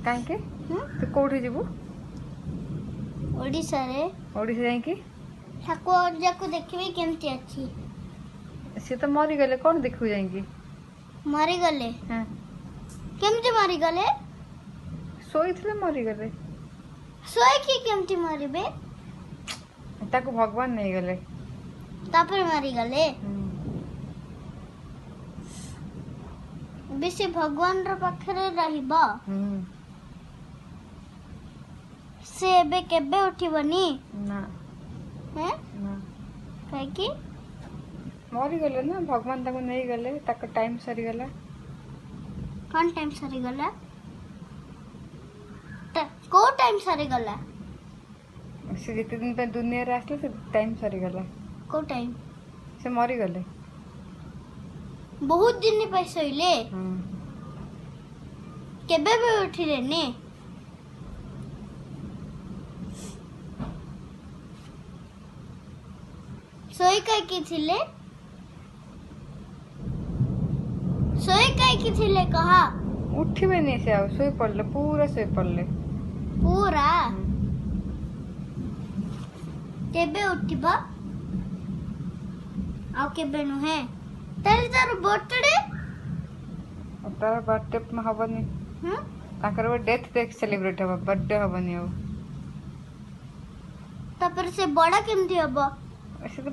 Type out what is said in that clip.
କାହିଁକି? ତୁ କୋଉଠି ଯିବୁ? ଓଡ଼ିଶାରେ। ଓଡ଼ିଶା ଯାଇକି? ଠାକୁର ଅଜାକୁ ଦେଖିବି, କେମିତି ଅଛି। ସିଏ ତ ମରିଗଲେ, କ'ଣ ଦେଖିବୁ ଯାଇକି? ମରିଗଲେ? ହଁ। କେମିତି ମରିଗଲେ? ଶୋଇଥିଲେ, ମରିଗଲେ। ଶୋଇକି କେମିତି ମରିବେ? ତାକୁ ଭଗବାନ ନେଇଗଲେ। ତାପରେ ମରିଗଲେ? ଏବେ ସେ ଭଗବାନର ପାଖରେ ରହିବ? ହୁଁ। ସେ ଏବେ କେବେ ଉଠିବନି? ନା। ହେଁ? ନା। କାହିଁକି? ମରିଗଲେ ନା, ଭଗବାନ ତାଙ୍କୁ ନେଇଗଲେ, ତାଙ୍କ ଟାଇମ୍ ସରିଗଲା। କ'ଣ ଟାଇମ୍ ସରିଗଲା? କୋଉ ଟାଇମ୍ ସରିଗଲା? ସେ ଯେତେ ଦିନ ପାଇଁ ଦୁନିଆରେ ଆସିଲେ, ସେ ଟାଇମ୍ ସରିଗଲା। କୋଉ ଟାଇମ୍? ସେ ମରିଗଲେ। ବହୁତ ଦିନ ପାଇଁ ଶୋଇଲେ? ହୁଁ। କେବେ ବି ଉଠିଲେନି? ଶୋଇ କାହିଁକି ଥିଲେ? ଶୋଇ କାହିଁକି ଥିଲେ କହ? ଉଠିବେନି ସେ ଆଉ, ଶୋଇପଡ଼ିଲେ, ପୁରା ଶୋଇପଡ଼ିଲେ। ପୁରା? କେବେ ଉଠିବ? ଆଉ କେବେ ନୁହେଁ? ତାହେଲେ ତାର ବର୍ଥଡେ? ତାର ବର୍ଥଡେ ହବନି। ତାଙ୍କର ଡେଥ୍ ସେଲିବ୍ରେଟ୍ ହବ, ବର୍ଥଡେ ହବନି ଆଉ। ତାପରେ ସେ ବଡ କେମିତି ହବ? ସେ ତ